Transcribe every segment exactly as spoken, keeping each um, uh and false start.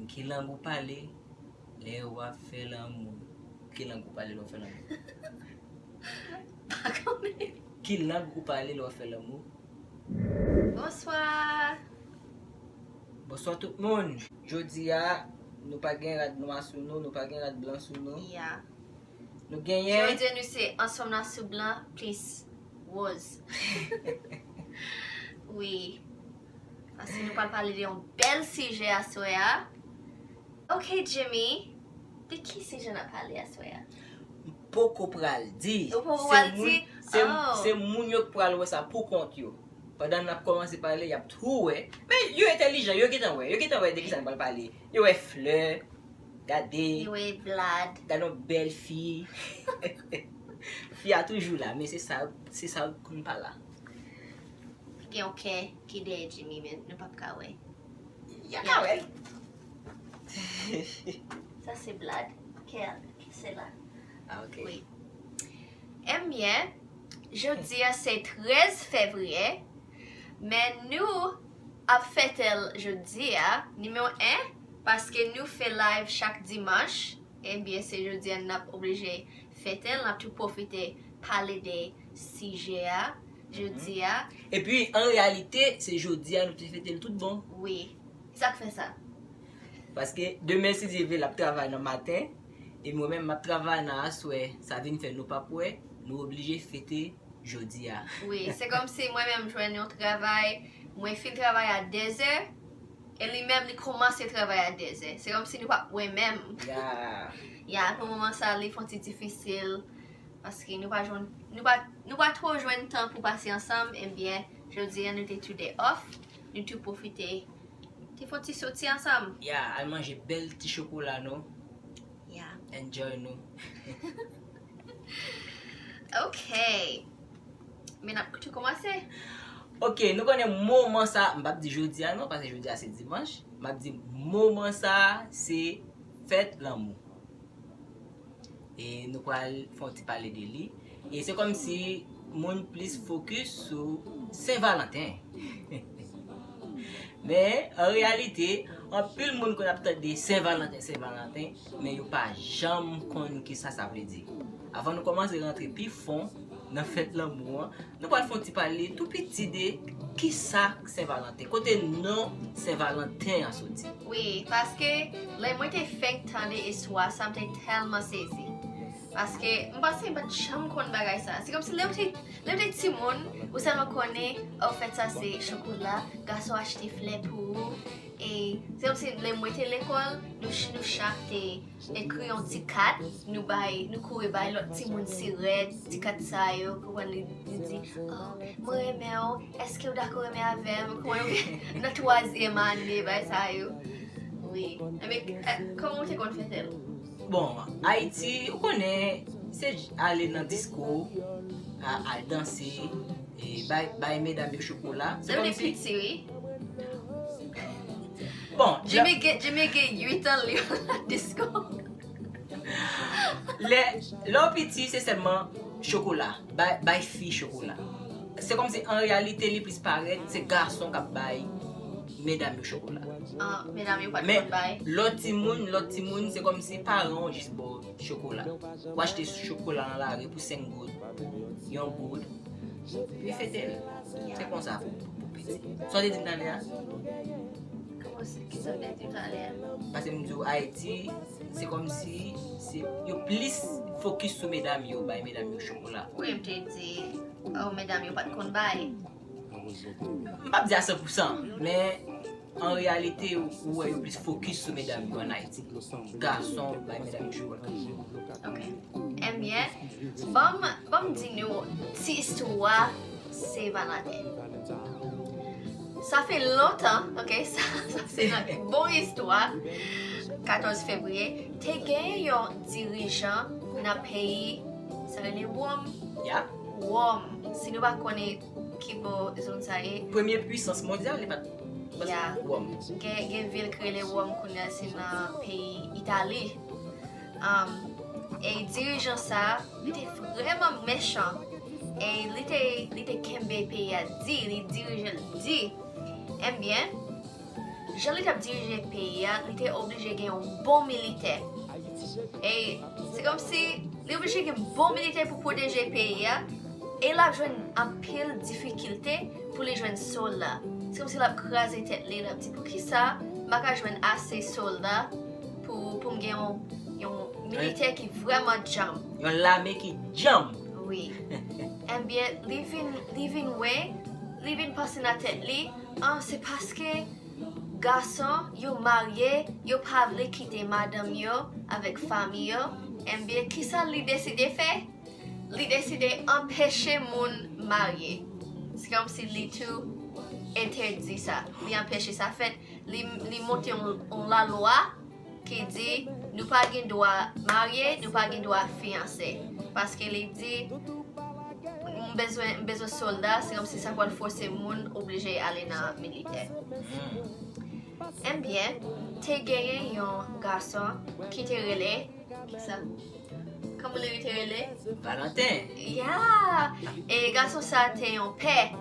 Ki lang ou pale lè w ap fè lanmou? Ki lang ou pale lè w ap fè lanmou? Pa konnen. Ki lang ou pale lè w ap fè lanmou? Bonswa. Bonswa tout moun. Jodi a, nou pa gen rad nwa sou nou, nou pa gen rad blan sou nou. Ya. Nou genyen Jodi nou se ansanm nan sou blan plis woz. Wi. Paske nou pral pale de yon bèl sijè aswè a. Ok, Jimmy. De ki sijè n ap pale aswè a? Poko pral di. Ou poko Se pral moun- di? Se, Oh. se moun yo k pral wè sa pou kont yo. Pandan n ap kòmanse pale, y ap tou wè. Men yo entèlijan, yo gentan wè. Yo gentan wè de ki sa n pral pale. Yo wè flè, gade, Yo wè blad. gade yon bèl fi. Fi a toujou la, men se sa, se sa k konn pa la. Gen yon kè ki dèyè Jimmy, men nou p ap ka wè. Y a ka wè l. Sa se blad. Kè, kè se la. Ah, ok. Wi. Ebyen, jodi a se trèz fevriye, men nou ap fete l jodi a, nimewo en, paske nou fè live chak dimanch. Ebyen, se jodi a n ap oblije fete l, n ap tou pwofite pale de sijè a jodi a. Epi, an reyalite, se jodi a nou te fete l tout bon. Wi. Sa k fè sa? Paske demen, si Dye vle, l ap travay nan maten, e mwen menm, m ap travay nan aswè. Sa vin fè nou p ap wè, nou oblije fete jodi a. Wi, se kòmsi mwen menm jwenn yon travay, mwen fin travay a dèzè, e li menm li kòmanse travay a dèzè. Se kòmsi nou p ap wè menm. Ya. Ya, pou moman sa, li fon ti difisil, paske nou pa jwenn, nou pa, nou pa twò jwenn tan pou pase ansanm, ebyen, jodi a nou te tou de off, nou tou pwofite, te fon ti soti ansanm. Ya, al manje bèl ti chokola nou. Ya. Enjoy nou. Ok. Men n ap tou kòmanse. Ok, nou konnen moman sa, m p ap di jodi a non, paske jodi a se dimanch. M ap di moman sa, se fèt lanmou. E nou pral fè yon ti pale de li. E se kòmsi moun plis fokis sou Sen Valanten. Men, an reyalite, anpil moun konn ap tande Sen Valanten, Sen Valanten, men yo pa janm konn kisa sa vle di. Avan nou kòmanse rantre pi fon nan fèt lanmou an, nou pral fè yon ti pale tou piti de kisa Sen Valanten, kote non Sen Valanten an soti. Wi, paske lè mwen te fenk tande istwa sa, m te tèlman sezi. Paske m panse m pa t janm konn bagay sa. Se kòmsi lè w te, lè w te timoun, ou sèlman konnen, o, fèt sa se chokola, gason achte flè pou ou. E se kòmsi lè mwen te lekòl, nou, ch- nou chak te ekri yon ti kat, nou bay, nou kouri bay lòt timoun sirèt, ti kat sa yo, konprann li, li di, o, mwen renmen w, èske w dakò renmen avè m? Konprann, nan twazyèm ane, bay sa yo. Wi. Enben, eh, kòman w te konn fete l? Bon, Ayiti, ou konnen, se j- ale nan disko, a- al danse, e bay, bay medam yo chokola. Se Lè m te kòmsi, piti, wi. bon, Jimmy gen, Jimmy gen uit an, li al nan disko. lè, lè w piti, se sèlman chokola, bay, bay fi chokola. Se kòmsi an reyalite li plis parèt, se gason k ap bay medam yo chokola. Ah, medam yo pa t Men konn bay. Lòt timoun, lòt timoun, se kòmsi paran w jis ba w chokola. W achte chokola nan lari pou senk goud, yon goud, li fete l. Se konsa pou, pou, pou piti. Sa w te di m talè a? Kòman se, kisa w te di talè a? Paske m di w Ayiti, se kòmsi se, yo plis fokis sou medam yo, bay medam yo chokola. Wi, m te di, o, medam yo pa t konn bay. M p ap di a san pou san, men an reyalite, ou, ou wè yo plis fokis sou medam yo an Ayiti. Gason bay medam yo chokola. Ok. Ebyen, ban m, ban m di nou ti istwa Sen Valanten. Sa fè lontan, ok, sa, sa se yon bon istwa. Katòz fevriye, te gen yon dirijan nan peyi, sa rele Wòm. Ya. Wòm. Si nou pa konnen ki bò zòn sa ye, Premye pwisans mondyal, li pa t Ya. Wòm. Gen, gen vil ki rele Wòm kounye a, se nan peyi Itali. Um, e dirijan sa, li te vrèman mechan. E li te, li te kenbe peyi a di, li dirije l di. Ebyen, jan li t ap dirije peyi a, li te oblije gen yon bon militè. E se kòmsi li oblije gen bon militè pou pwoteje peyi a, e l ap jwenn anpil difikilte pou li jwenn sòlda. Se kòmsi l ap kraze tèt li, l ap di, "Poukisa m pa ka jwenn ase sòlda pou, pou m gen yon, yon militè ki vrèman djanm?" Yon lame ki djanm. Wi. Ebyen, li vin, li vin wè, li vin panse nan tèt li, an, se paske gason yo marye, yo pa vle kite madanm yo avèk fanmi yo. Ebyen, kisa li deside fè? Li deside anpeche moun marye. Se kòmsi li tou entèdi sa. Li anpeche sa fèt. Li, li monte yon, yon lalwa ki di nou pa gen dwa marye, nou pa gen dwa fiyanse. Paske li di, "M bezwen, m bezwen sòlda," se kòmsi sa pral fòse moun oblije ale nan militè. Ebyen, te genyen yon gason ki te rele, kisa? Kòman li te rele? Valentin. Ya! E gason sa te yon pè.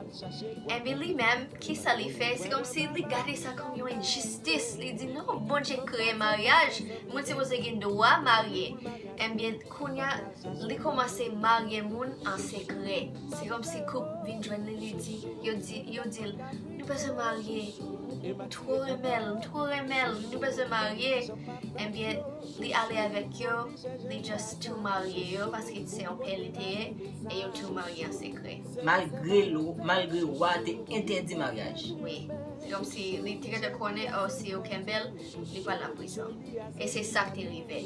Ebyen, li menm, kisa li fè? Se kòmsi li gade sa kòm yon enjistis. Li di, "Non, Bondye kreye maryaj, moun sipoze gen dwa marye." Ebyen, kounye a, li kòmanse marye moun an sekrè. Se kòmsi koup vin jwenn li, li di, yo di, yo di l, "Nou bezwen marye. M twò renmen l, m twò renmen l, nou bezwen marye." Ebyen, li ale avèk yo, li just tou marye yo, paske se yon pè li te ye, e yo tou marye an sekrè. Malgre lo, malgre wa te entèdi maryaj. Wi. Se kòmsi li te gentan konnen, o, si yo kenbe l, li pral nan prizon. E se sa k te rive.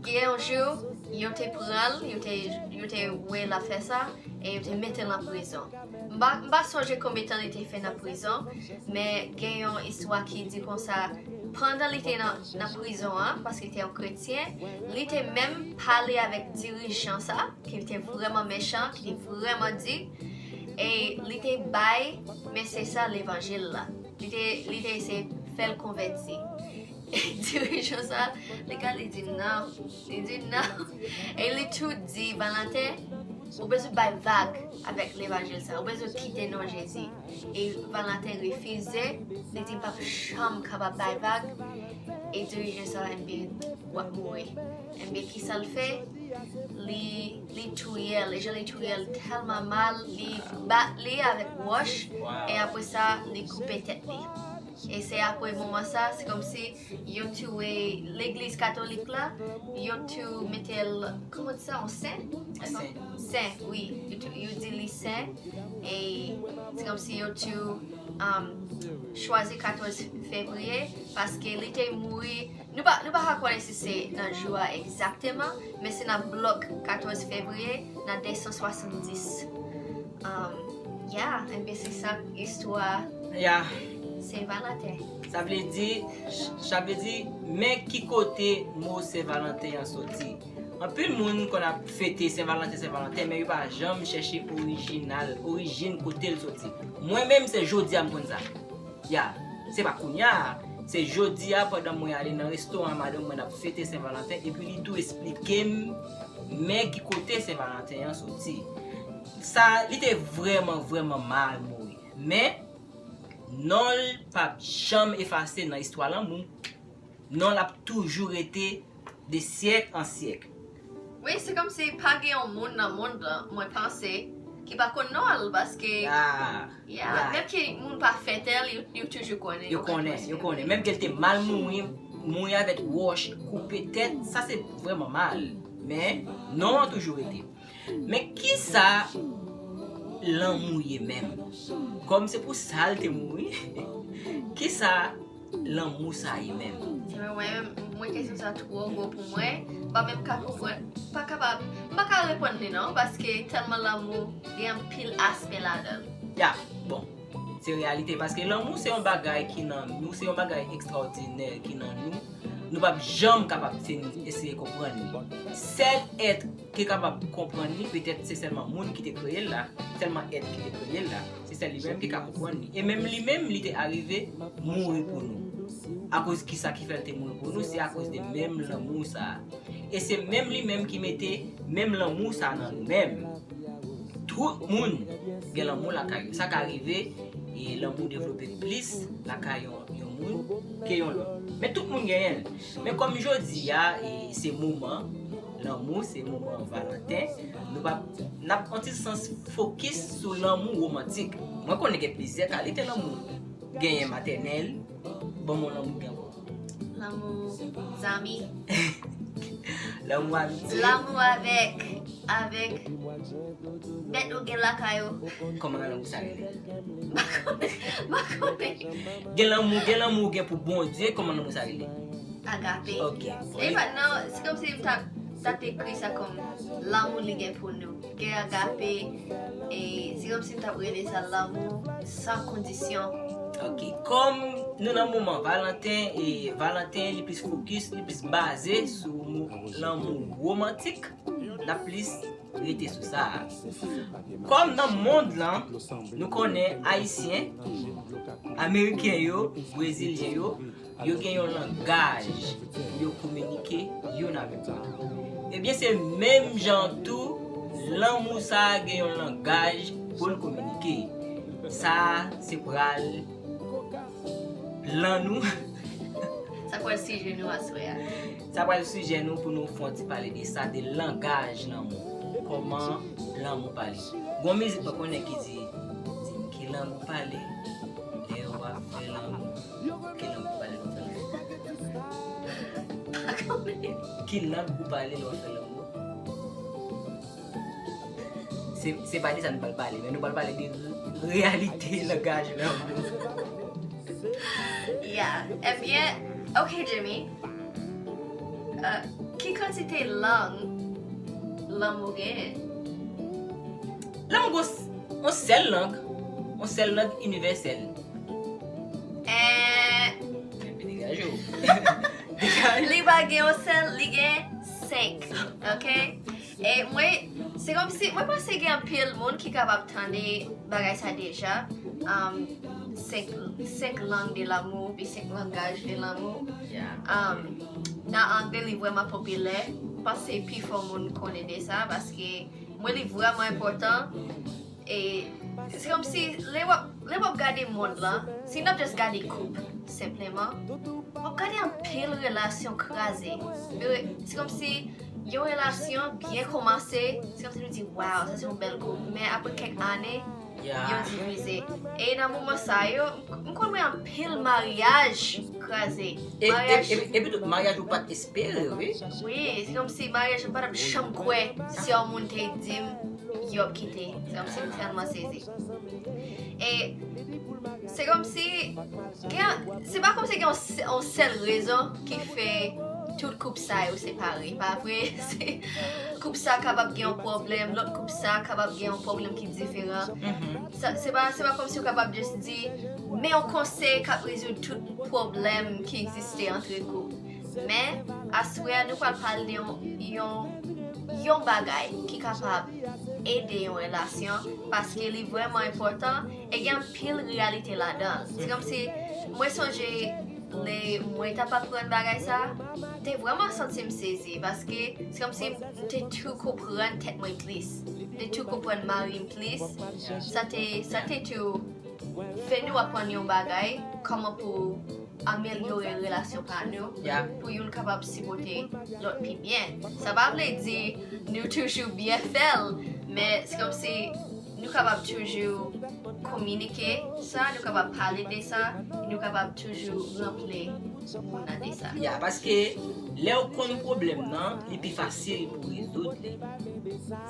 Gen yon jou, yo te pran l, yo te, yo te wè l ap fè sa, e yo te mete l nan prizon. M pa, m pa sonje konbyen tan li te fè nan prizon, men gen yon istwa ki di konsa, pandan li te nan, nan prizon an, paske li te yon kretyen, li te menm pale avèk dirijan sa, ki te vrèman mechan, ki te vrèman di, e li te bay mesye sa levanjil la. Li te, li te eseye fè l konvèti. Dirijan sa, li ka, li di non, li di non. E li tou di, "Valentin, ou bezwen bay vag avèk levanjil sa, ou bezwen kite non Jezi." E Valentin refize, li di, "M p ap janm kapab bay vag." E dirijan sa, ebyen, w ap mouri. Ebyen, kisa l fè? Li, li touye l. E jan li touye l tèlman mal, li bat li avèk wòch, e apre sa, li koupe tèt li. E se apre moman sa, se kòmsi yo tou, legliz katolik la, yo tou mete l, kòman di sa, yon sen? Sen. Sen, wi. Yo tou, yo di li sen. E se kòmsi yo tou, um, chwazi katòz fevriye, paske li te mouri. Nou pa, nou pa ka konnen si se nan jou a egzakteman, men se nan blòk katòz fevriye, nan de san swasanndis. Um, yeah, enben se sa istwa, yeah, Sen Valanten. Sa vle di, sa vle di, men ki kote mo Sen Valanten an soti. Anpil moun konn ap fete Sen Valanten, Sen Valanten, men yo pa janm chèche orijinal, orijin kote l soti. Mwen menm, se jodi a m konn sa. Ya, se pa kounye a. Se jodi a, pandan mwen ale nan restoran madanm mwen ap fete Sen Valanten, epi li tou esplike m men ki kote Sen Valanten an soti. Sa, li te vrèman, vrèman mal mouri. Men, non l p ap janm efase nan istwa lanmou. Non l ap toujou rete de syèk an syèk. Wi, se kòmsi pa gen yon moun nan mond lan, mwen panse, ki pa konn non l, paske, ya, ya, menm ke moun pa fete l, yo, yo toujou konnen, yo konnen, yo konnen. Menm ke l te mal mouri, mouri avèk wòch, koupe tèt, sa se vrèman mal. Men, non an toujou rete. Men kisa lanmou ye menm? Kòm se pou sa l te mouri, kisa lanmou sa ye menm? Ebyen, mwen menm, mwen kesyon sa twò gwo pou mwen. M pa menm ka konprann, m pa kapab, m pa ka reponn li non, paske tèlman lanmou gen anpil aspè ladan l. Ya, bon. Se reyalite, paske lanmou se yon bagay ki nan nou, se yon bagay ekstraòdinè ki nan nou. Nou p ap janm kapab se nou eseye konprann li. Sèl èt ki kapab konprann li, petèt se sèlman moun ki te kreye l la, sèlman èt ki te kreye l la, se sèl li menm ki ka konprann li. E menm li menm, li te arive mouri pou nou. Akoz kisa ki fè l te mouri pou nou? Se akoz de menm lanmou sa a. E se menm li menm ki mete menm lanmou sa a nan nou menm. Tout moun gen lanmou lakay yo. Sa ka rive, e lanmou devlope plis lakay yon, yon moun ke yon lòt. Men tout moun genyen l. Men kòm jodi a, e, se moman lanmou, se moman Valanten, nou pa, n ap an ti sans fokis sou lanmou womantik. Mwen konnen gen plizyè kalite lanmou. Genyen matènèl, ban m yon lanmou ki gen ankò. Lanmou zanmi. Lanmou amitye. Lanmou avèk, avèk bèt ou gen lakay ou. Kòman lanmou sa rele? M pa konnen, m pa konnen. Gen lanmou, gen lanmou ou gen pou Bondye, kòman lanmou sa rele? Agape. Ok. E pa, non, se kòmsi m t ap, t ap dekri sa kòm lanmou li gen pou nou. Gen agape, e se kòmsi m t ap rele sa lanmou san kondisyon. Ok. Kòm nou nan moman Valanten, e Valanten li plis fokis, li plis baze sou mo, lanmou womantik, n ap plis rete sou sa a. Kòm nan mond lan, nou konnen Ayisyen, Ameriken yo, Brezilyen yo, yo gen yon langaj pou yo kominike youn avèk lòt. Ebyen, se menm jan tou, lanmou sa a gen yon langaj pou l kominike. Sa a, se pral lan nou. Sa pral sijè nou aswè a. Sa pral sijè nou pou nou fè yon ti pale de sa, de langaj lanmou. Kòman lanmou pale. Gon mizik mwen konnen ki di, di m ki lang ou pale lè w ap fè lanmou. Ki lang ou pale lè w ap fè lanmou. Pa konnen. Ki lang ou pale lè w ap fè lanmou. Se, se pa de sa nou pral pale, men nou pral pale de reyalite langaj lanmou. Yeah. Ebyen, ok, Jimmy. Euh, ki kantite lang lanmou genyen? Lanmou gon s-, yon sèl lang. Yon sèl lang inivèsèl. Eh. Degaje w. Li pa gen yon sèl, li gen senk. Ok? E mwen, se kòmsi, mwen panse gen anpil moun ki kapab tande bagay sa deja. Um, senk, senk lang de lanmou, pi senk langaj de lanmou. Yeah. Um, nan angle, li vrèman popilè. M panse pifò moun konnen de sa, paske mwen, li vrèman enpòtan. E se kòmsi, lè w ap, lè w ap gade mond lan, si n ap just gade koup, senpleman, w ap gade anpil relasyon kraze. Re-, se kòmsi, yon relasyon byen kòmanse, se kòmsi nou di, "Wow, sa se yon bèl koup." Men apre kèk ane, yo divize. E nan moman sa yo, m konn wè anpil maryaj kraze. E, e, maryaj e, epi tou, maryaj ou pa t espere, wi. Wi, se kòmsi maryaj m pa t ap janm kwè si yon moun te di m, "Yo, ap kite." Se kòmsi m tèlman sezi. E se kòmsi, gen, se pa kòmsi gen yon sè-, yon sèl rezon ki fè tout koup sa yo separe. Pa vre? Se, koup sa kapab gen yon pwoblèm, lòt koup sa kapab gen yon pwoblèm ki diferan. Mhm. Sa, se pa, se pa kòmsi w kapab just di, men yon konsèy k ap rezoud tout pwoblèm ki egziste antre koup. Men, aswè a, nou pral pale de yon, yon, yon bagay ki kapab ede yon relasyon, paske li vrèman enpòtan e gen anpil reyalite ladan l. Se kòmsi, mwen sonje, lè mwen t ap aprann bagay sa, m te vrèman santi m sezi, paske se kòmsi m te tou konprann tèt mwen plis. M te tou konprann mari m plis. Sa te, sa te tou fè nou aprann yon bagay, kòman pou amelyore relasyon pa nou, pou youn kapab sipòte lòt pi byen. Sa pa vle di nou toujou byen fè l, men se kòmsi nou kapab toujou kominike sa, nou kapab pale de sa, nou kapab toujou raple moun nan de sa. Ya, paske lè w konn pwoblèm nan, li pi fasil pou rezoud li.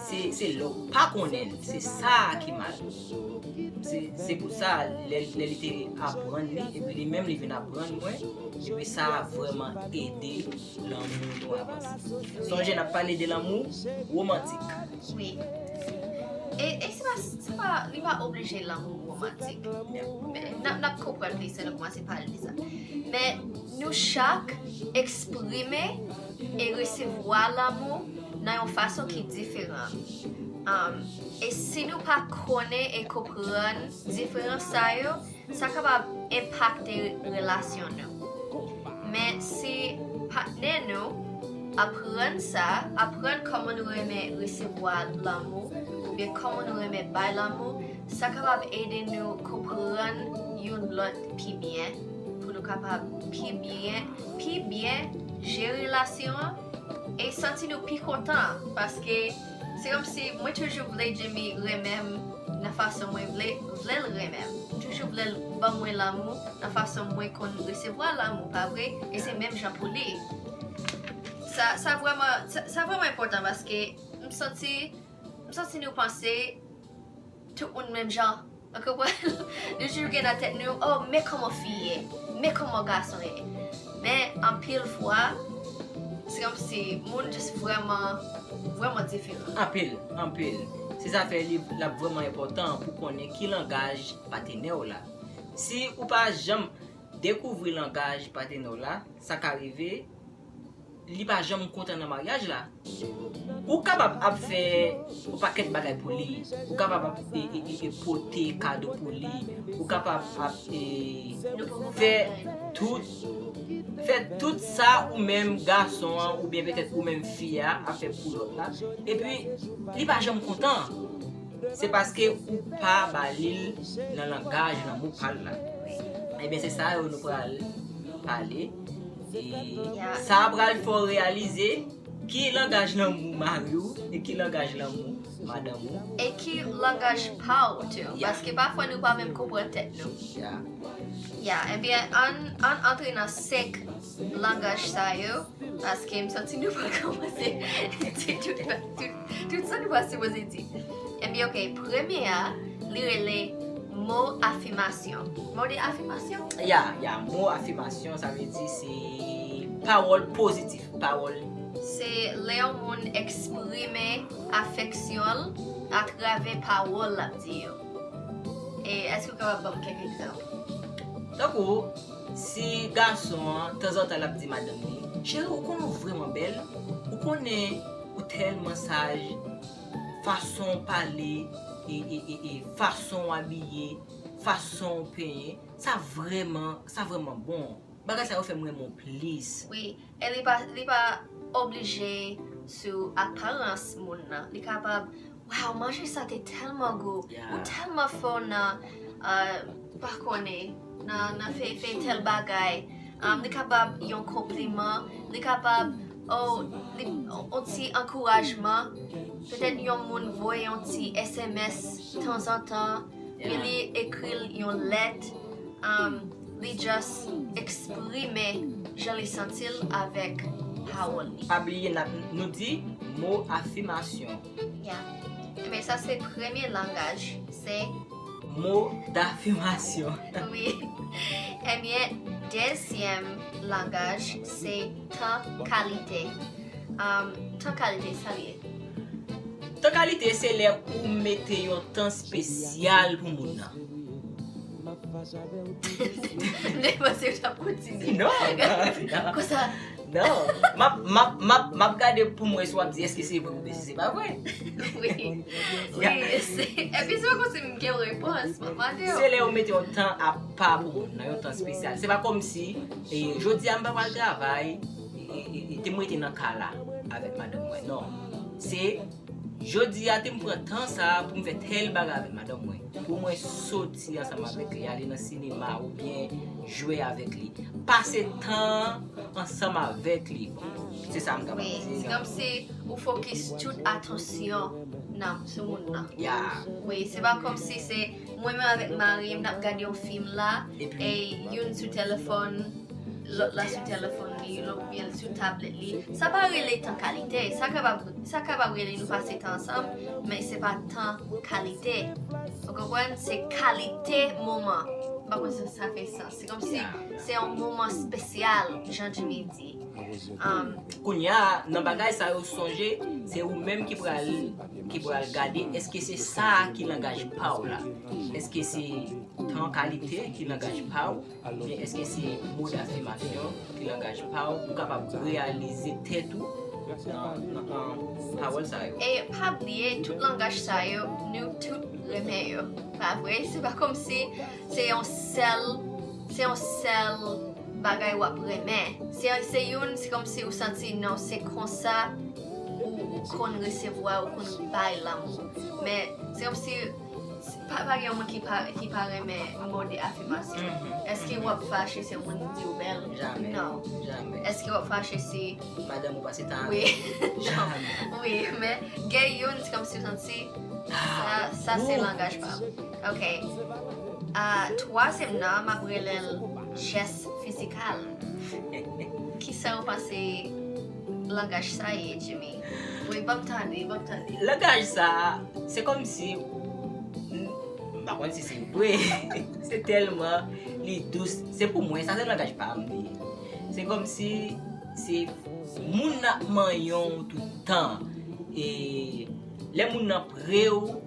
Se, se lè w pa konnen l, se sa ki mal. Se, se pou sa, lè, lè li te aprann li, epi li menm li vin aprann mwen, epi sa vrèman ede lanmou nou avanse. Sonje, n ap pale de lanmou womantik. Wi. E, e se pa, se pa, li pa oblije lanmou womantik. Men, n ap, n ap konprann plis lè nou kòmanse pale de sa. Men, nou chak eksprime e resevwa lanmou nan yon fason ki diferan. Um, e si nou pa konnen e konprann diferans sa yo, sa kapab enpakte relasyon nou. Men si patnè nou aprann sa, aprann kòman nou renmen resevwa lanmou, oubyen kòman nou renmen bay lanmou, sa kapab ede nou konprann youn lòt pi byen, pou nou kapab pi byen, pi byen jere relasyon an e santi nou pi kontan, paske se kòmsi mwen toujou vle Jimmy renmen m nan fason mwen vle, vle l renmen m. M toujou vle l ban mwen lanmou nan fason mwen konn resevwa lanmou, pa vre? E se menm jan pou li. Sa, sa vrèman, sa, sa vrèman enpòtan paske m santi, m santi nou panse tout moun menm jan. Ou konprann? Nou toujou gen nan tèt nou, oh, men kòman fi ye, men kòman gason ye. Men anpil fwa, se kòmsi moun just vrèman, vrèman diferan. Anpil, anpil. Se sa fè li l ap vrèman enpòtan pou konnen ki langaj patenè w la. Si ou pa janm dekouvri langaj patenè w la, sa ka rive li pa janm kontan nan maryaj la. Ou kapab ap fè yon pakèt bagay pou li. Ou kapab ap e, e, e, e, pote kado pou li. Ou kapab ap e, fè tout, fè tout sa ou menm gason an oubyen petèt ou menm fi a ap fè pou lòt la. Epi li pa janm kontan. Se paske ou pa ba li l nan langaj lanmou pa l la. Ebyen, se sa yo nou pral pale. E sa pral fè w reyalize ki langaj lanmou mari w e ki langaj lanmou madanm ou. E ki langaj pa w tou. Paske pafwa nou pa menm konprann tèt nou. Ya, ebyen, ann, ann antre nan senk langaj sa yo, paske m santi nou pral kòmanse di tout, tout, tout sa nou pa sipoze di. Ebyen, oke, premye a, li rele mo afimasyon. Mo de afimasyon? Ya, ya, mo afimasyon, sa vle di se pawòl pozitif, pawòl. Se lè yon moun eksprime afeksyon l atravè pawòl l ap di yo. E èske w kapab ban m kèk egzanp? Tankou, si gason an, tanzantan, l ap di madanm li, cheri, ou konnen ou vrèman bèl, ou konnen ou tèlman saj, fason w pale, e, e, e, e, fason w abiye, fason w penyen, sa vrèman, sa vrèman bon. Bagay sa yo fè m renmen w plis. Wi, e li pa, li pa oblije sou aparans moun nan. Li kapab, waw, manje sa te tèlman gou. Ou tèlman fò nan, uh, pa konnen, nan, nan fè, fè tèl bagay. Um, li kapab yon konpliman. Li kapab, oh, li, yon ti ankourajman. Petèt yon moun voye yon ti S M S tanzantan. Li ekri l yon lèt. Um, li just eksprime jan li santi l avèk pawòl li. Pa bliye n ap, nou di mo afimasyon. Ya. Ebyen, sa se premye langaj, se mo dafimasyon. Wi. Ebyen, dezyèm langaj, se tan kalite. Um, tan kalite, sa l ye? Tan kalite, se lè ou mete yon tan espesyal pou moun nan. M te panse w t ap kontinye. Non, non, non. Konsa. Non. M ap, m ap, m ap, m ap gade pou m wè si w ap di èske se vre oubyen si se pa vre. Wi. Wi, se, epi se pa kòmsi m gen yon repons, m ap mande w. Se lè ou mete yon tan apa pou moun nan, yon tan espesyal. Se pa kòmsi, e, jodi a m pa pral travay, e, e, e, e, te m rete nan kay la avèk madanm mwen. Non. Se jodi a te m pran tan sa a pou m fè tèl bagay avèk madanm mwen. Pou mwen soti ansanm avèk li, ale nan sinema oubyen jwe avèk li. Pase tan ansanm avèk li. Se sa m kapab di. Wi, se kòmsi ou fokis tout atansyon nan sou moun nan. Ya. Wi, se pa kòmsi se mwen menm avèk mari m t ap gade yon fim la, e youn sou telefòn, lòt la sou telefòn li, lòt byen sou tablèt li. Sa pa rele tan kalite. Sa kapab, sa kapab rele nou pase tan ansanm, men se pa tan kalite. Ou konprann? Se kalite moman. M pa konn si sa fè sans. Se kòmsi se yon moman espesyal, jan Jimmy di. Um, kounye a, nan bagay sa yo, sonje, se ou menm ki pral, ki pral gade, èske se sa a ki langaj pa w la? Èske se tan kalite ki langaj pa w? Oubyen èske se mo dafimasyon ki langaj pa w pou w kapab reyalize tèt ou nan, nan, nan pawòl sa yo? E pa bliye, tout langaj sa yo, nou tout renmen yo. Pa vre? Se pa kòmsi se yon sèl, se yon sèl bagay w ap renmen. Se, se youn, se kòmsi ou santi, non, se konsa ou, ou konn resevwa, ou konn bay lanmou. Men se kòmsi Pa, pa gen yon moun ki pa, ki pa renmen mo de afimasyon. Èske w ap fache si yon moun di w bèl? Jamè. Non. Jamè. Èske w ap fache si Madanm ou pase tan Wi. Jamè. Wi, men gen youn se kòmsi w santi sa, sa se langaj pa m. Ok. Ah, twazyèm nan, m ap rele l jès fizikal. Kisa ou panse langaj sa ye, Jimmy? Wi, ban m tande, ban m tande. Langaj sa, se kòmsi m pa konn si se vre. Se tèlman li dous. Se pou mwen, sa se langaj pa m li ye. Se kòmsi se moun nan ap manyen w tout tan. E lè moun nan pre w,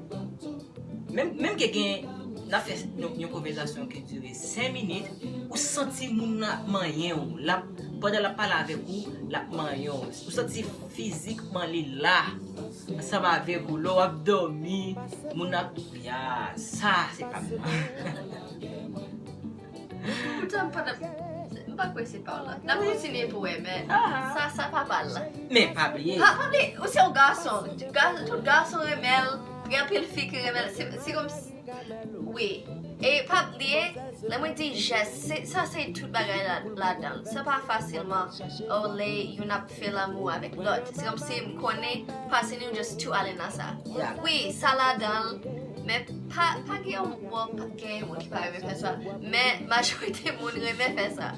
menm, menm ke gen, n ap fè yon, yon konvèsasyon ki dire senk minit, ou santi moun nan ap manyen w, l ap, pandan l ap pale avèk ou, l ap manyen w. Ou santi fizikman li la, ansanm avèk ou, lè w ap dòmi, moun nan ap, ya, sa, se pa m nan. Poutan m pa t ap, m pa kwè se pa w la. N ap kontinye pou wè, men sa, sa pa pa l la. Men pa bliye. Pa, pa bliye, ou se yon gason. Tout ga- tout gason renmen l. Gen anpil fi ki renmen l. Se, se kòm si, wi. E pa bliye, lè mwen di jès, se, sa se tout bagay la, ladan l. Sa pa fasilman, oh, lè youn ap fè lanmou avèk lòt. Se kòm si m konnen pase nou just tou ale nan sa. Yeah. Wi, sa ladan l, men pa, pa gen yon, bon, pa gen yon moun ki pa renmen fè sa. Men majorite moun renmen fè sa.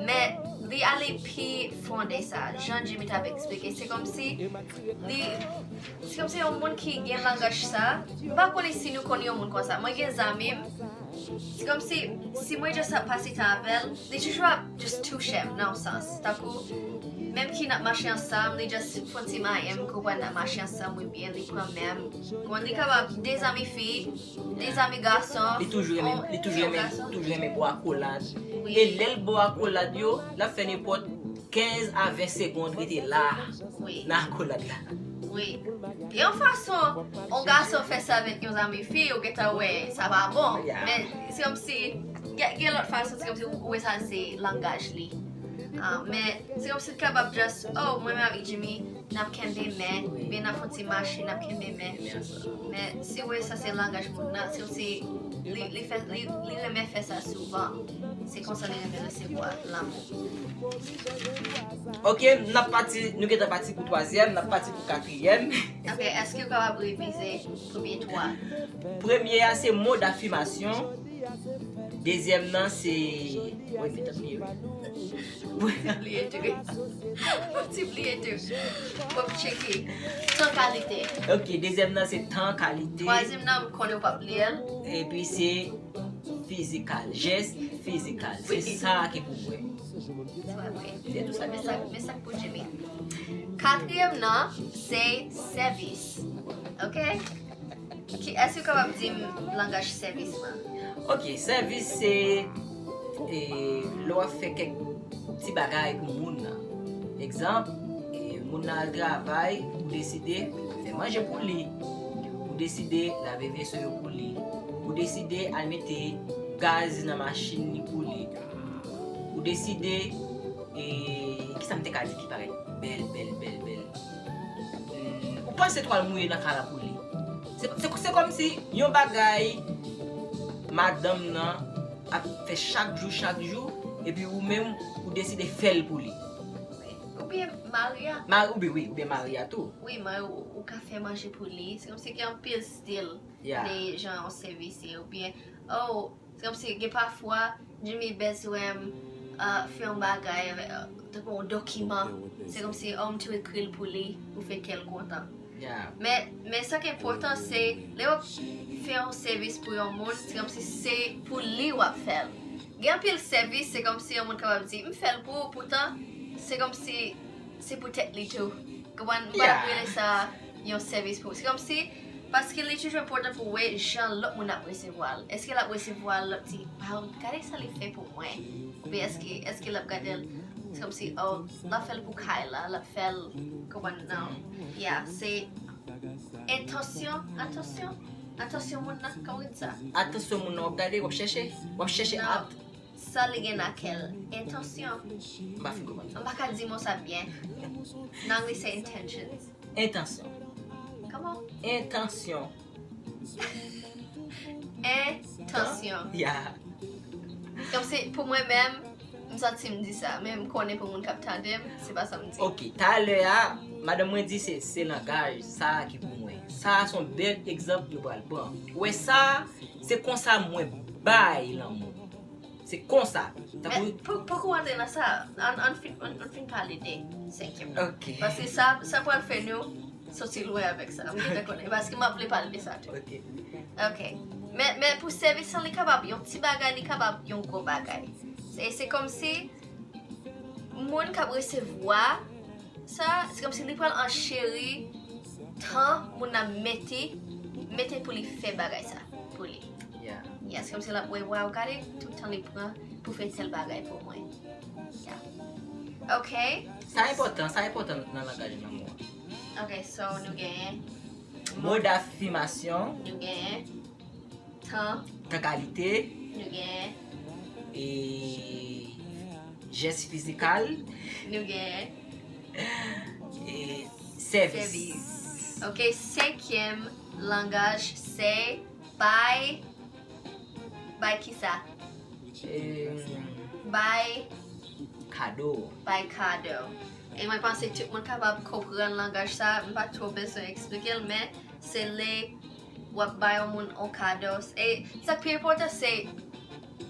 Men li ale pi fon de sa. Jan Jimmy t ap eksplike, se kòm si li, se kòm si yon moun ki gen langaj sa. M pa konnen si nou konn yon moun konsa. Mwen gen zanmi m, se kòm si, si mwen just ap pase tan avè l, li toujou ap just touche m nan yon sans. Tankou, menm ki n ap mache ansanm, li just fè yon ti mayen m, konprann n ap mache ansanm, wi, byen, li pran men m. Konn li kapab de zanmi fi, de zanmi gason. Li toujou renmen, on- li toujou on renmen, gason. Toujou renmen bò akolad. Wi. E lè l bò akolad yo, l ap fè nenpòt kenz a ven segonn rete la. Wi. Nan akolad la. Wi. Yon fason, yon gason fè sa avèk yon zanmi fi, ou gentan wè, sa pa bon. Yeah. Men, se kòm si, gen, gen lòt fason, se kòm si ou, ou wè sa se langaj li. Ah, men, se kòm si l kapab just, oh, mwen menm avèk Jimmy, n ap kenbe men, oubyen n ap fè yon ti mache, n ap kenbe men. Men, si ou wè sa se langaj moun nan, se kòm si li, li fè, li, li renmen fè sa souvan. Se konsa li renmen resevwa lanmou. Ok, n ap pati, nou gentan pati pou twazyèm, n ap pati pou katriyèm. Ok, èske ou kapab revize premye twa? Premye a se mo d'affirmation. Dezyèm nan se. Woy, m te bliye wi. Bliye tou. Ti bliye tou. Bon, m tcheke. Tan kalite. Ok, dezyèm nan se tan kalite. Twazyèm nan, m konnen w p ap li l. Epi se fizikal, jès fizikal. Se sa ki pou mwen. Se pa vre. Se tou sa. Men sa, men sa k pou Jimmy. Katriyèm nan, se sèvis. Ok? Ki, èske w kapab di m langaj sèvis lan? Ok, sèvis se e, lè w ap fè kèk ti bagay pou moun nan. Egzanp, e, moun nan al travay, ou deside fè manje pou li. Ou deside lave veso yo pou li. Ou deside al mete gaz nan machin li pou li. Ou deside, e, kisa m te ka di ki parèt bèl, bèl, bèl, bèl. Hmm, ou panse twal mouye nan kay la pou li. Se, se, se kòm si yon bagay madanm nan ap fè chak jou, chak jou, epi ou menm, ou deside fè l pou li. Oubyen mari a. Mari, oubyen, wi, oubyen mari a tou. Wi, mari ou, ou ka fè manje pou li. Se kòm si gen anpil stil Yeah. de jan yon sèvis ye. Oubyen, oh, se kòm si gen pafwa, Jimmy bezwen m, uh, fè yon bagay, uh, tankou yon dokiman. Se kòm si, oh, m tou ekri l pou li, pou fè kè l kontan. Yeah. Men, men sa ki enpòtan, se lè w ap fè yon sèvis pou yon moun, se kòm si se pou li w ap fè l. Gen anpil sèvis, se kòm si yon moun kapab di, m fè l pou ou, poutan, se kòm si se pou tèt li tou. Konprann? M pa t ap Yeah. rele sa yon sèvis pou ou. Se kòm si, paske li toujou enpòtan pou w wè jan lòt moun ap resevwa l. Èske l ap resevwa l, l ap di, waw, gade sa li fè pou mwen? Oubyen èske, èske l ap gade l, se kòm si, oh, l ap fè l pou kay la, l ap fè l, konprann nan. Yeah, se entansyon, entansyon, entansyon moun nan, kòman w di sa? Entansyon moun nan w ap gade, w ap chèche, w ap chèche Non. Ap. Sa li gen nan kè l, entansyon. M pa fin konprann sa. M pa ka di mo sa byen. Nan anglè se intentions. Entansyon. Kòman? Entansyon. entansyon. Yeah. Kòmsi pou mwen menm, m santi m di sa, men m konnen pou moun k ap tande m, se pa sa m di. Ok, talè a, madanm mwen di se se langaj sa a ki pou mwen. Sa a se yon bèl egzanp nou pral pran. Ou wè sa a, se konsa mwen bay lanmou. Se konsa. Tankou Men pou- pou kou antre nan sa, ann ann fin ann ann fin pale de senkyèm nan. Ok. Paske sa sa pral fè nou soti lwen avèk sa. M gentan konnen. Paske m ap vle pale de sa tou. Ok. Ok. Men men pou sèvis lan, li kapab yon ti bagay, li kapab yon gwo bagay. Se se kòmsi moun k ap resevwa sa, se kòmsi li pral ancheri tan moun nan mete mete pou li fè bagay sa pou li. Yeah. Yeah, se kòmsi l ap wè, waw, gade tout tan li pran pou fè tèl bagay pou mwen. Yeah. Ok. Sa enpòtan, sa enpòtan nan langaj lanmou an. Ok, so nou genyen Mo d'affirmation, nou genyen tan, tan kalite, nou genyen e jès fizikal, nou genyen e sèvis. Ok, senkyèm langaj se bay bay kisa? E Bay kado. Bay kado. E mwen panse tout moun kapab konprann langaj sa, m pa twò bezwen eksplike l, men se lè w ap bay yon moun yon kado. E sa k pi enpòtan se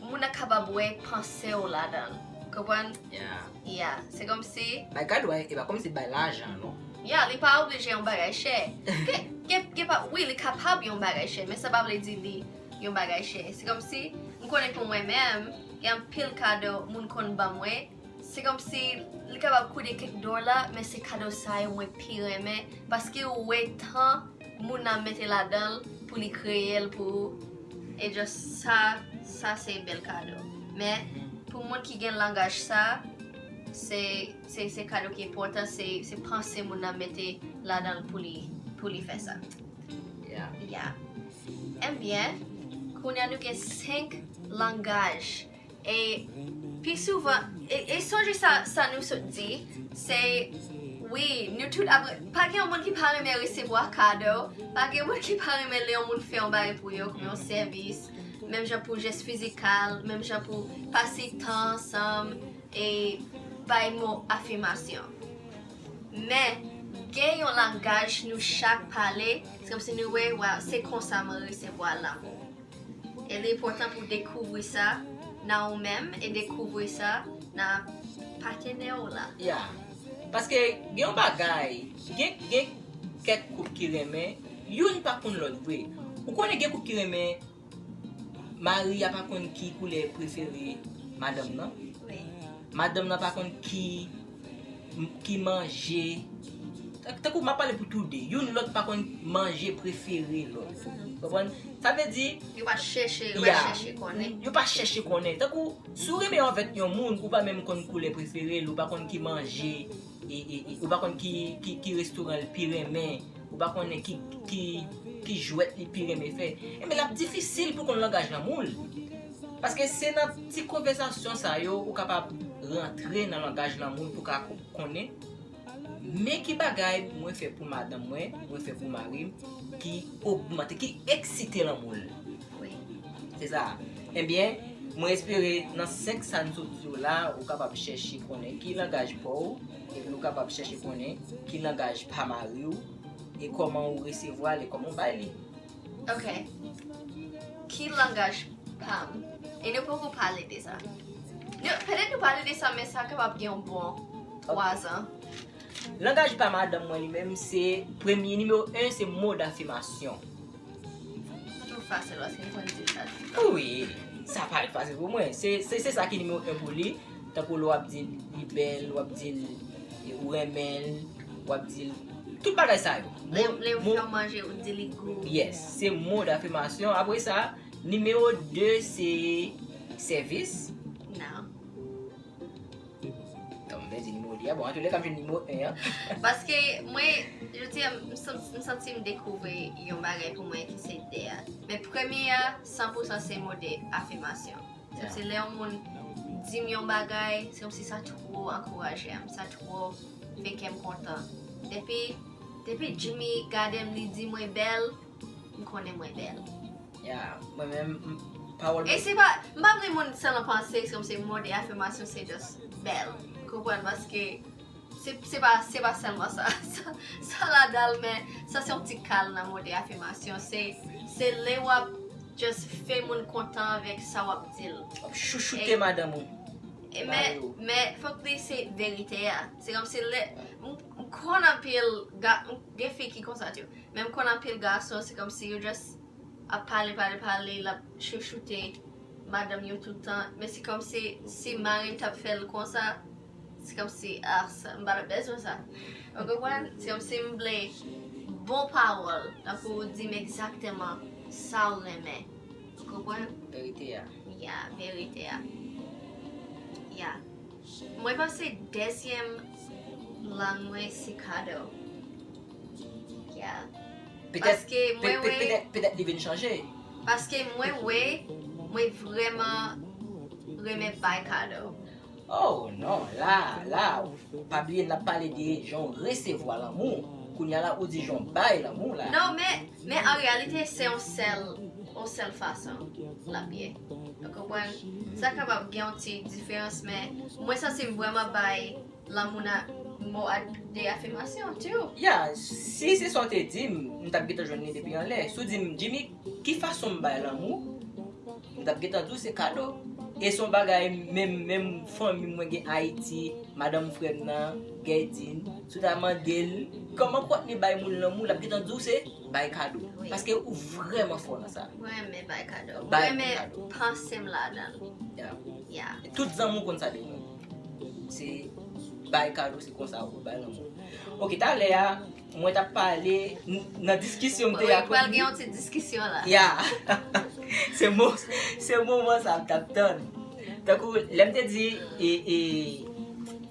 moun nan kapab wè panse w ladan l. Konprann? Yeah. Yeah, se kòmsi Bay kado, e pa kòmsi bay lajan, non? Yeah, li pa oblije yon bagay chè. Gen, gen, gen pa, wi, li kapab yon bagay chè, men sa pa vle di li yon bagay chè. Se kòmsi, m konnen pou mwen menm, gen anpil kado moun konn ban mwen. Se kòmsi, li kapab koute kèk dola, men se kado sa yo mwen pi renmen, paske ou wè tan moun nan mete ladan l pou li kreye l pou ou. E just sa, sa se bèl kado. Men, pou moun ki gen langaj sa, se se se kado ki enpòtan, se se panse moun nan mete ladan l pou li pou li fè sa. Yeah. Yeah. Ebyen, kounye a nou gen senk langaj. E pi souvan, e, e sonje sa, sa nou sot di, se wi, nou tout ap, pa gen yon moun ki pa renmen resevwa kado, pa gen moun ki pa renmen lè yon moun fè yon bagay pou yo, kòm yon sèvis, menm jan pou jès fizikal, menm jan pou pase tan ansanm, e bay mo afimasyon. Men, gen yon langaj nou chak pale, se kòmsi nou wè, waw, se konsa mwen resevwa lanmou. E li enpòtan pou dekouvri sa nan ou menm e dekouvri sa nan patnè w la. Yeah. Paske gen yon bagay, gen, gen kèk koup ki renmen, youn pa konn lòt vre. Ou konnen gen koup ki renmen, mari a pa konn ki koulè prefere madanm nan. Wi. Madanm nan pa konn ki ki manje. Tan- Tankou m ap pale pou tou de. Youn lòt pa konn manje prefere lòt. Konprann? Sa vle di, Yo pa chèche, yo pa Yeah. chèche konnen. Yo pa chèche konnen. Tankou, si w renmen avèk yon moun, ou pa menm konn koulè prefere l, ou pa konn ki manje, e, e, e, ou pa konn ki, ki, ki restoran l pi renmen, ou pa konnen ki, ki, ki jwèt li pi renmen fè. Enben, l ap difisil pou konn langaj lanmou l. Paske se nan ti konvèsasyon sa yo ou kapab rantre nan langaj lanmou l pou ka ko- konnen men ki bagay mwen fè pou madanm mwen, mwen fè pou mari m, ki ogmante, ki eksite lanmou l. Wi. Se sa. Ebyen, mwen espere nan senk sa n sot di yo la, ou kapab chèche konnen ki langaj pa w, epi ou kapab chèche konnen ki langaj pa mari w, e kòman ou resevwa l, e kòman ou bay li. Ok. Ki langaj pa m? E nou poko pale de sa. Nou, petèt nou pale de sa, men sa kapab gen yon bon twa zan. Langaj pa madanm mwen li menm se premye, nimewo en, se mo d'affirmation. Sa twò fasil, paske nou konn di l fasil. Wi, sa parèt fasil pou mwen. Se se se sa ki nimewo en pou li. Tankou lè w ap di l li bèl, w ap di l ou renmen l, w ap di l tout bagay sa yo. Lè lè yo Mo- fè w manje, ou di li gou. Yes, se mo d'affirmation. Apre sa, nimewo de se sèvis. Non. Bon, m te di nimewo de a. Bon, antouleka, m jwenn nimewo en an. Paske mwen, jodi a, m santi m dekouvri yon bagay pou mwen ki se de a. Men premye a, san pou san se mo de afimasyon. Se Yeah. se lè yon moun di m yon bagay, se kòmsi sa twò ankouraje m, sa twò fè kè m kontan. Depi, depi Jimmy gade m, li di mwen bèl, m konnen mwen bèl. Yeah, mwen menm, m- pawòl E se pa, m pa vle moun sèlman panse se kòmsi mo de afimasyon se just bèl. Konprann? Paske se se pa se pa sèlman sa. Sa, sa ladan l, men sa se yon ti kal nan mo de afimasyon. Se se lè w ap just fè moun kontan avèk sa w ap di l. W ap chouchoute madanm ou. E men men fòk li se verite a. Se kòmsi lè m m konn anpil ga m gen fi ki konsa tou. Men m konn anpil gason se kòmsi yo just ap pale pale pale l ap chouchoute madanm yo tout tan. Men se kòmsi si mari m t ap fè l konsa se kòmsi ah sa m pa t ap bezwen sa. Ou konprann? Se kòmsi m vle bon pawòl tankou ou di m egzakteman sa w renmen. Ou konprann? Verite a. Ya, verite a. Ya. Mwen panse dezyèm lang mwen se kado. Ya. Petèt Paske mwen pe- pe- wè petèt petèt li vin chanje. Paske mwen wè mwen vrèman renmen bay kado. Oh non, la, la, pa bliye n ap pale de jan w resevwa lanmou. Kounye a la, ou di jan w bay lanmou la. Non, men men an reyalite se yon sèl yon sèl fason l ap ye. Ou konprann? Sa kapab gen yon ti diferans, men mwen santi m vrèman bay lanmou nan mo a- de afimasyon tou. Ya, si se sa w te di m, m t ap gentan jwenn li depi anlè. Si w di m, Jimmy, ki fason m bay lanmou? M t ap gentan di w se kado. E se yon bagay menm menm fanmi mwen gen Ayiti, madanm frè m nan, Gerdine, si w ta mande l kòman Courtney bay moun lanmou, l ap gentan di w se bay kado. Wi. Paske ou vrèman fò nan sa. Mwen renmen bay kado. Mwen Bay renmen kado. Panse m ladan l. Ya. Ya. Tout zanmi w konn sa de mwen. Se bay kado, se konsa ou bay lanmou. Ok, talè a, mwen t ap pale n- nan diskisyon m te Wi, a pral gen yon ti diskisyon la. Ya. Se mo, se moman sa m t ap tann. Tankou lè m te di e, e,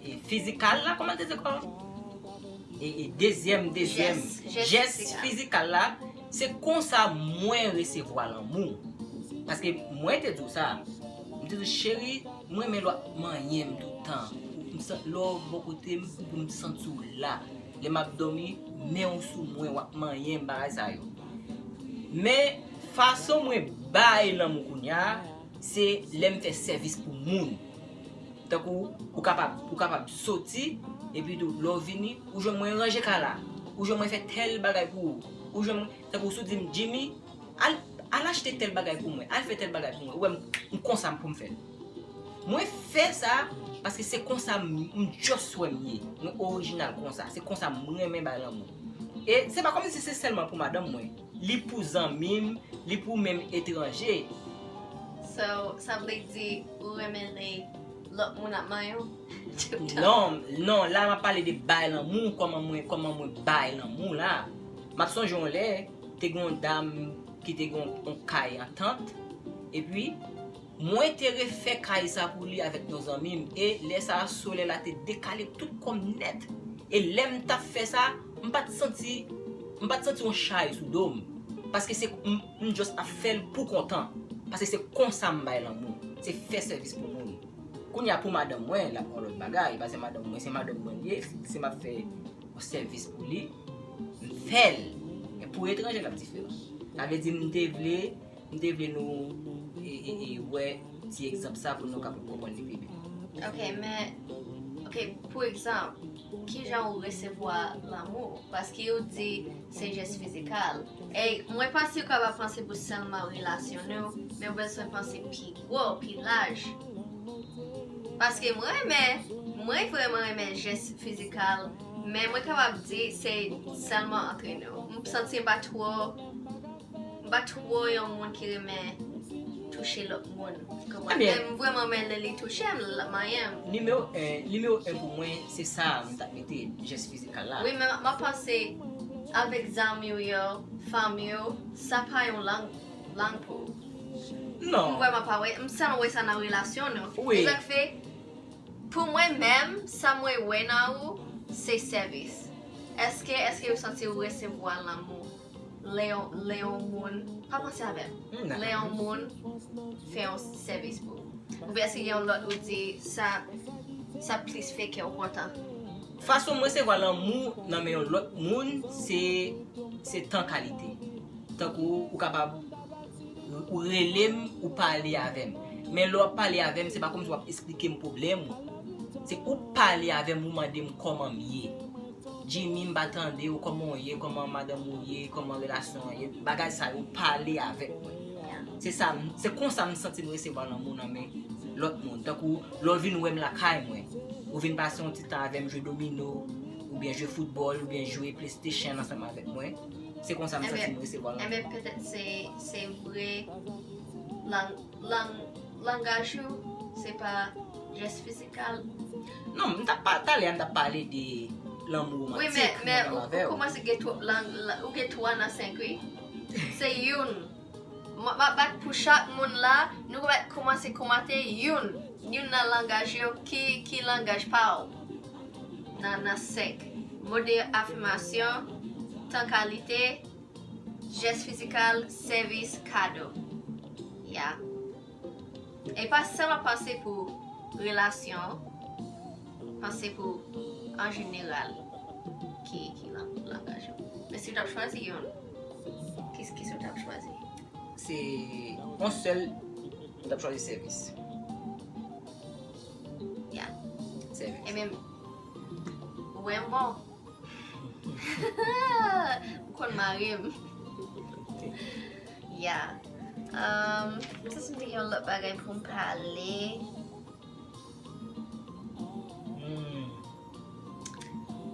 e fizikal la, kòman l te di ankò? E, e dezyèm, dezyèm. Jès, jès Jès fizikal. Fizikal la, se konsa mwen resevwa lanmou. Paske mwen te di w sa. M te di w, cheri, mwen renmen lè w ap manyen m tout tan. M san- Lè w bò kote m, pou m santi w la. Lè m ap dòmi, men w sou mwen, w ap manyen m, bagay sa yo. Men, fason mwen bay lanmou kounye a, se lè m fè sèvis pou moun. Tankou, ou kapab, ou kapab soti, epi tou, lè w vini, ou jwenn mwen ranje kay la, ou jwenn mwen fè tèl bagay pou ou, ou jwenn mwen, tankou, si w di m, Jimmy, al, al achte tèl bagay pou mwen, al fè tèl bagay pou mwen, ou wè m, m konsa m pou m fè l. Mwen fè sa paske se konsa m, m just wè m ye. Mwen orijinal konsa. Se konsa m renmen bay lanmou. E se pa kòmsi se sèlman pou madanm mwen. Li pou zanmi m, li pou menm etranje. So, sa vle di ou renmen lè lòt moun ap manyen w? Non, non, la m ap pale de bay lanmou, kòman mwen, kòman mwen bay lanmou la. M ap sonje yon lè, te gen yon dam ki te gen yon, yon kay antant, epi mwen te refè kay sa pou li avèk yon zanmi m, e lè sa a, solèy la te dekale tout kò m nèt. E lè m t ap fè sa, m pa t santi, m pa t santi yon chay sou do m. Paske se, m, m just ap fè l pou kontan. Paske se konsa m bay lanmou. Se fè sèvis pou moun. Kounye a pou madanm mwen, l ap yon lòt bagay. Paske madanm mwen, se madanm mwen li ye. Si m ap fè yon sèvis pou li, m fè l. Men pou etranje, l ap diferan. Sa vle di, m te vle, m te vle nou e, e, e, wè ti egzanp sa pou nou kapab konprann li pi byen. Ok, men, ok, pou egzanp, kijan ou resevwa lanmou? Paske ou di se jès fizikal. E mwen panse ou kapab panse pou sèlman relasyon nou, men ou bezwen panse pi gwo, pi laj. Paske mwen renmen, mwen vrèman renmen jès fizikal, men mwen kapab di se sèlman antre nou. M santi m pa twò, m pa twò yon moun ki renmen touche lòt moun. Konprann? Ebyen. Men m vrèman renmen lè li touche m, l manyen m. Nimewo en, nimewo en pou mwen, se sa m t ap mete, jès fizikal la. Wi, men m ap panse avèk zanmi w yo, fanmi w, sa pa yon lang, lang pou ou. Non. M vrèman pa wè, m sèlman wè sa nan relasyon nou. Wi. E sa k fè, pou mwen menm, sa mwen wè nan ou, se sèvis. Èske, èske ou santi ou resevwa lanmou lè yon, lè yon moun, pa panse avè m, M dakò. Lè yon moun fè yon sèvis pou ou? Oubyen èske gen yon lòt ou di sa, sa plis fè kè w kontan? Fason m resevwa lanmou nan men yon lòt moun, se, se tan kalite. Tankou ou kapab Ou rele m, ou pale avè m. Men lè w ap pale avè m, se pa kòmsi w ap esplike m pwoblèm ou. Se ou pale avè m, ou mande m kòman m ye. Jimmy, m pa tande w, kòman w ye, kòman madanm ou ye, kòman relasyon an ye. Bagay sa yo, pale avèk mwen. Se sa, m- se konsa m santi m resevwa lanmou nan men lòt moun. Tankou lè w vin wè m lakay mwen, ou vin pase yon ti tan avè m jwe domino, oubyen jwe foutbòl, oubyen jwe PlayStation ansanm avèk mwen. Se konsa m santi m resevwa lanmou. Enben, petèt se, se vre lang, lang, langaj ou, se pa jès fizikal. Non, m t ap pa- talè a m t ap pale de lanmou womantik. Wi, men, men ou, ou kòmanse gen twòp lang, la- ou gen twa nan senk, wi. Se youn. M ap bat pou chak moun la, nou va kòmanse kòmante youn, youn nan langaj yo, ki, ki langaj pa w nan, nan senk. Mo de afimasyon, tan kalite, jès fizikal, sèvis, kado. Ya. E pa sèlman panse pou relasyon, panse pou an jeneral ki, ki lan- langaj yo. Men si w t ap chwazi youn, ki, ki sa w t ap chwazi? Se yon sèl, m t ap chwazi sèvis. Ya. Sèvis. Ebyen, ou wè m bon. M konn mare m. Ya. Um, m santi m te gen yon lòt bagay pou m pale. Hmm.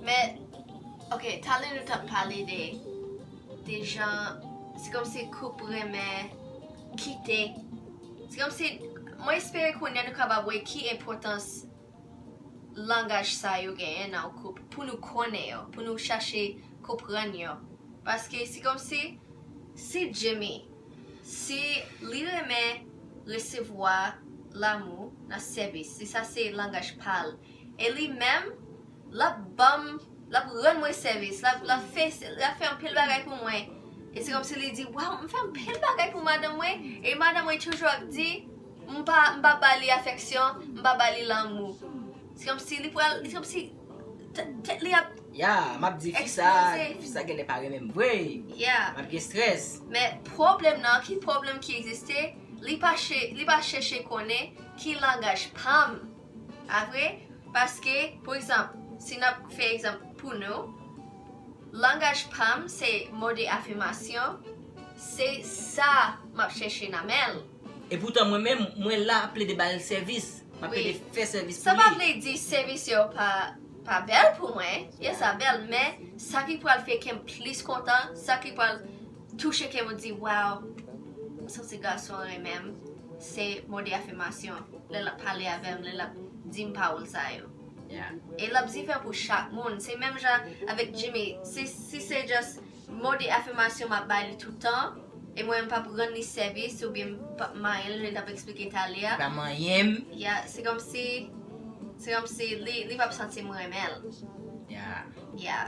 Men, ok, talè nou t ap pale de, de jan, se kòmsi koup renmen kite. Se kòmsi, mwen espere kounye a nou kapab wè ki enpòtans langaj sa yo genyen nan yon koup, pou nou konnen yo, pou nou chache konprann yo. Paske se kòmsi, si Jimmy, si li renmen resevwa lanmou nan sèvis, si sa se langaj pa l, e li menm, l ap ban m, l ap rann mwen sèvis, l ap, l ap fè, l ap fè anpil bagay pou mwen. E se kòmsi li di, waw, m fè anpil bagay pou madanm mwen, e madanm mwen toujou ap di, m pa, m pa ba li afeksyon, m pa ba li lanmou. Se kòmsi li pral, se kòmsi t- tèt li ap Ya, m ap di fi sa, eksplose. Fi sa genlè pa renmen m vre. Ya. M ap gen strès. Men pwoblèm nan, ki pwoblèm ki egziste, li pa che- li pa chèche konnen ki langaj pa m. A vre? Paske, pou egzanp, si n ap fè egzanp pou nou, langaj pa m se mo de afimasyon, se sa m ap chèche nan men l. Epoutan mwen menm, mwen la ap plede ba l sèvis. M ap plede fè sèvis pou li. Sa pa vle di sèvis yo pa, pa bèl pou mwen. Yes, sa bèl, men sa ki pral fè kè m plis kontan, sa ki pral touche kè m, di, waw, m santi gason an renmen m, se mo de afimasyon. Lè l ap pale avè m, lè l ap di m pawòl sa yo. E l ap diferan pou chak moun. Se menm jan avèk Jimmy. Si, si se just mo de afimasyon m ap bay li toutan, e mwen m p ap rann li sèvis oubyen m p ap manyen l, jan li t ap eksplike talè a. Pa manyen m. Ya, se kòmsi, se kòmsi li, li p ap santi m renmen l. Ya. Ya.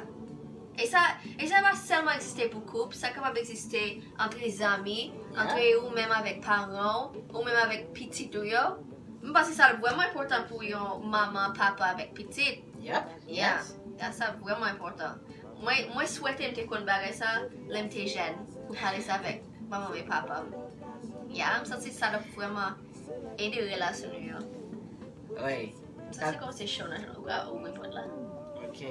E sa, e sa pa sèlman egziste pou koup, sa kapab egziste antre zanmi, antre ou menm avèk paran w, ou menm avèk pitit ou yo. M panse sa vrèman enpòtan pou yon manman, papa avèk pitit. Yep. Ya, yes. Ya, sa vrèman enpòtan. Mwen, mwen swete m te konn bagay sa lè m te jèn, pou pale sa avèk manman m e papa m. Ya, m santi sa t ap vrèman ede relasyon nou yo. Wi. M santi kòm se cho nan ou, ou repòt la. Ok.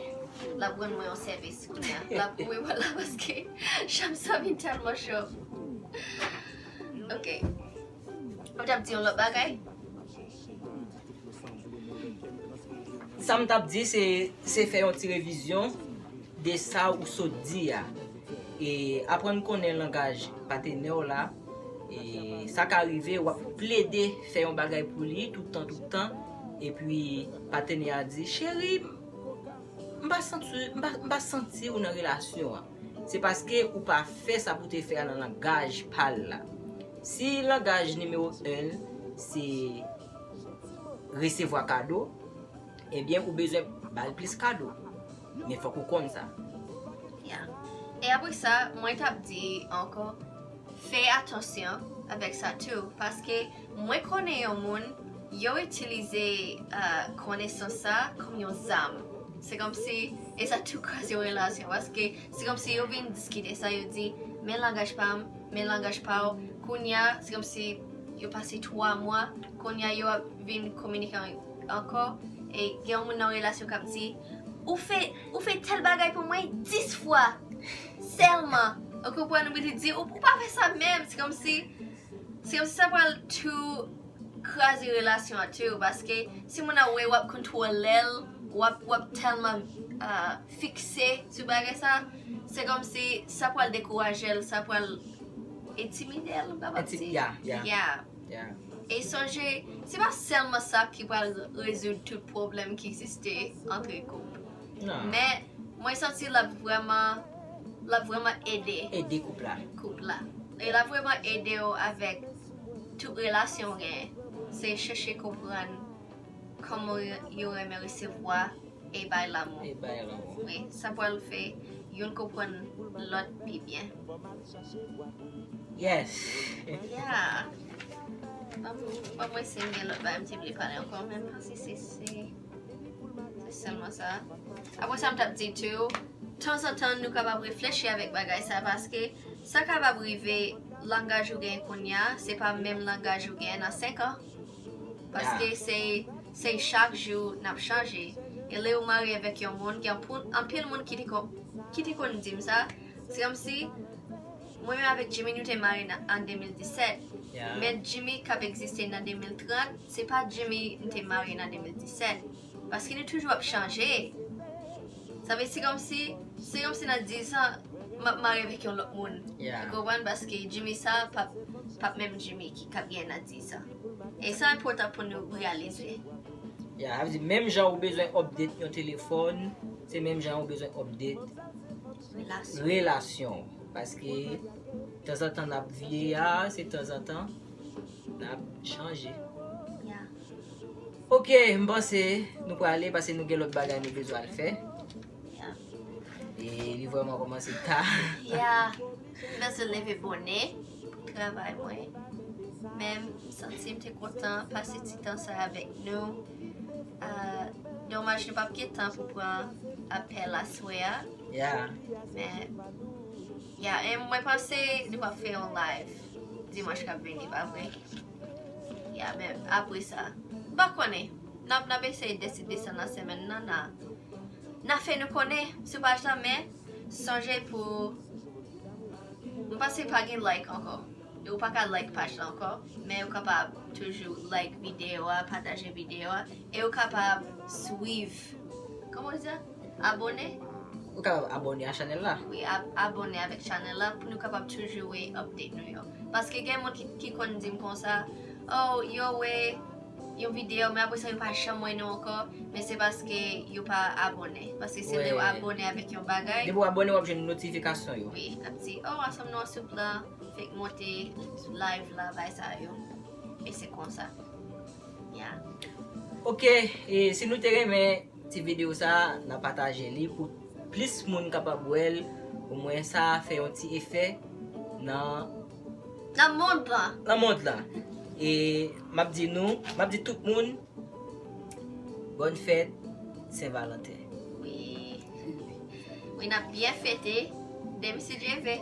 L ap rann mwen yon sèvis kounye a. L ap repòt la paske janm sa vin tèlman cho. Ok. Ou t ap di yon lòt bagay? Sa m t ap di, se, se fè yon ti revizyon de sa ou sot di a. E aprann konnen langaj patenè w la. E sa ka rive, w ap plede fè yon bagay pou li toutan, toutan. Epi patenè a di, cheri, m pa santi, m pa, m pa santi w nan relasyon an. Se paske ou pa fè sa pou te fè a nan langaj pa l la. Si langaj nimewo en l se resevwa kado, ebyen, ou bezwen ba l plis kado. Men fòk ou konn sa. Ya. E apre sa, mwen t ap di ankò, fè atansyon avèk sa tou, paske mwen konnen yon moun, yo itilize, ah, konesans sa kòm yon zam. Se kòmsi, e sa tou kraze yon relasyon, paske se kòmsi yo vin diskite sa, yo di, men langaj pa m, men langaj pa w, Kounye a, se kòmsi yo pase twa mwa, kounye a yo ap vin kominike an- ankò, e gen yon moun nan relasyon k ap di, ou fè, ou fè tèl bagay pou mwen dis fwa sèlman. Ou konprann, ou vin di, ou, ou pa fè sa menm, se kòmsi, se kòmsi sa pral tou kraze relasyon an tou, paske si moun nan wè w ap kontwole l, w ap, w ap tèlman ah, fikse sou bagay sa, se kòmsi sa pral dekouraje l, sa pral entimide l, m kapab Enti- di. Yeah, yeah. Yeah. Yeah. E sonje, se pa sèlman sa ki pral rezoud tout pwoblèm ki egziste antre koup. Non. Men, mwen santi l ap vrèman, l ap vrèman ede Ede koup la. koup la. E l ap vrèman ede w avèk tout relasyon w genyen. Se chèche konprann kòman yo, yo renmen resevwa e bay lanmou. E bay lanmou. Wi, sa pral fè youn konprann lòt pi byen. Yes. Yeah. Ban m, ban m wè si m gen lòt bagay m te vle pale ankò, men m panse se, se, se sèlman sa. Apre sa, m t ap di tou, tanzantan, nou kapab reflechi avèk bagay sa, paske sa kapab rive, langaj ou genyen kounye a, se pa menm langaj ou genyen nan senk an. Paske Yeah. se, se chak jou n ap chanje. E lè ou marye avèk yon moun, gen anpil, anpil moun ki te kon, ki te konn di m sa. Se kòmsi, mwen menm avèk Jimmy, nou te marye nan, an de mil disèt. Yeah. Men Jimmy k ap egziste nan de mil trant, se pa Jimmy m te marye nan de mil disèt. Paske nou toujou ap chanje. Sa vle se kòmsi, se kòmsi nan dis an, m ap marye avèk yon lòt moun. Yeah. Ou konprann? Paske Jimmy sa p ap, p ap menm Jimmy ki k ap gen nan dis an. E sa enpòtan pou nou reyalize. Yeah, sa vle di, menm jan ou bezwen update yon telefòn, se menm jan ou bezwen update Relasyon. relasyon. Paske tanzantan n ap vyeya, se tanzantan n ap chanje. Yeah. Ok, m panse nou prale paske nou gen lòt bagay nou bezwen al fè. Yeah. E li vrèman kòmanse ta. Yeah. M bezwen leve bonè pou travay mwen. Men m santi m te kontan pase ti tan sa avèk nou. Ah, domaj nou p ap gen tan pou pran apèl aswè a. Yeah. Men, yeah, e mwen panse nou p ap fè yon live dimanch k ap vini, pa vre? Yeah, men apre sa, m pa konnen. N ap, n ap eseye deside sa nan semèn nan, n a, n a fè nou konnen sou paj la, men sonje pou, m panse pa gen like ankò. E ou pa ka like paj la ankò, men ou kapab toujou like videyo a, pataje videyo a, e ou kapab swiv, kòman w di sa? Abòne? Ou kapab abòne a chanèl la. Wi, ab- abòne avèk chanèl la pou nou kapab toujou wè update nou yo. Paske gen moun ki, ki konn di m konsa, oh, yo wè yon videyo, men apre sa yo pa janm wè nou ankò, men se paske yo pa abòne. Paske se lè yo Wi. abòne avèk yon bagay. Depi w abòne, w ap jwenn notifikasyon yo. Wi, ap di, oh, ansanm nou an sou plan, fèk monte sou live la, bay sa yo. E se konsa. Yeah. Ok, e si nou te renmen ti videyo sa, n a pataje li pou plis moun kapab wè l. Omwen sa fè yon ti efè nan Nan mond lan. nan mond lan. E m ap di nou, m ap di tout moun, bòn fèt Sen Valanten. Wi. Wi, n ap byen fete. Demen si Dye vle.